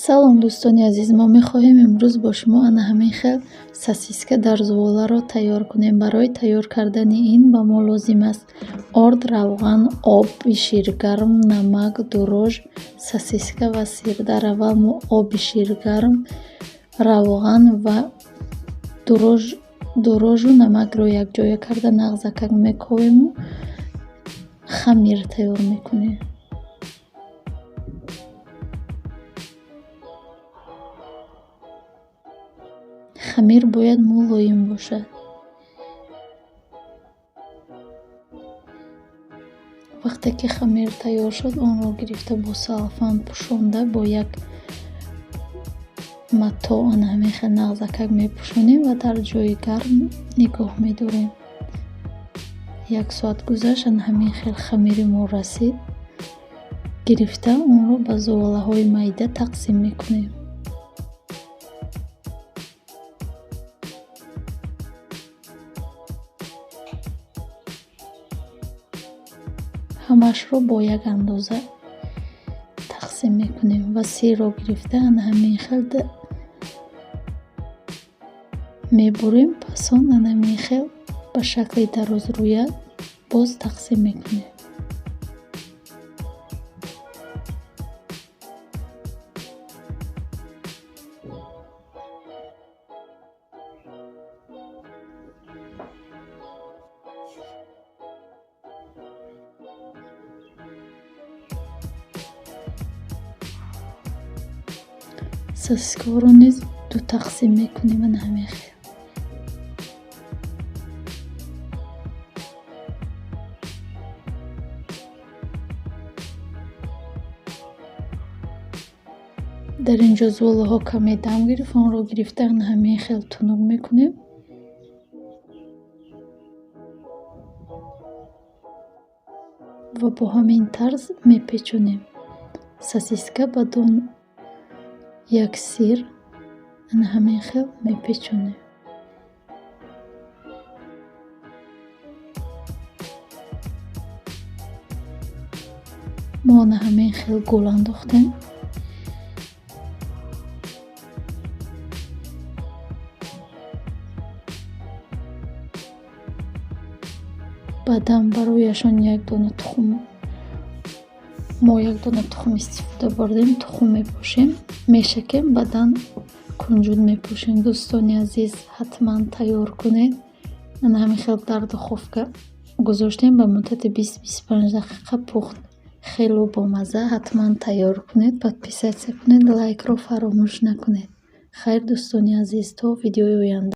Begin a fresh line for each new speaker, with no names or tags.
Салом, дӯстони азиз! Мо мехоҳем имрӯз бо шумо ана ҳамин хел сосиска дар зуволаро тайёр кунем. Барои тайёр кардани ин ба мо лозим аст: орд, равған, оби ширгарм, намак, дрожж, сосиска ва сир. Дар аввал мо оби ширгарм, равған ва дрожжу намакро якҷоя карда нағзакак мековему хамир тайёр мекунем. Хамир бояд мулоим бошад. Вақте ки хамир тайёр шуд, онро гирифта, бо селлофан пӯшонда, бо як матоъ ана ҳамин хел нағзакак мепӯшонем ва дар ҷои гарм нигоҳ медорем. Як соат гузашт, ана ҳамин хел хамири мо расид. Гирифта, онро ба зуволаҳои майда тақсим мекунем. Ҳамаашро бо як андоза тақсим мекунем ва сирро гирифта, ана ҳамин хел мебурем. Пас он ана ҳамин хел ба шакли дарозрӯя боз тақсим мекунем. Сосискаҳоро низ ду тақсим мекунем, ана ҳамин хел. Дар ин ҷо зуволаҳо каме дам гирифт, онро гирифта, ана ҳамин хел тунук мекунем ва бо ҳамин тарз мепечонем. Сосиска, баъд он як сир, ана ҳамин хел мепечонем. Мо ана ҳамин хел гул андохтем. Баъдан барояшон як дона тухм, мо як дона тухм истифода бурдем, тухм мепошем, мешакем, баъдан кунҷуд мепошем. Дӯстони азиз, ҳатман тайёр кунед. Ана ҳамин хел дар духовка гузоштем, ба муддати 20-25 дақиқа пухт. Хело бомазза, ҳатман тайёр кунед, подписаться кунед, лайкро фаромӯш накунед. Хайр, дӯстони азиз, то видеои оянда.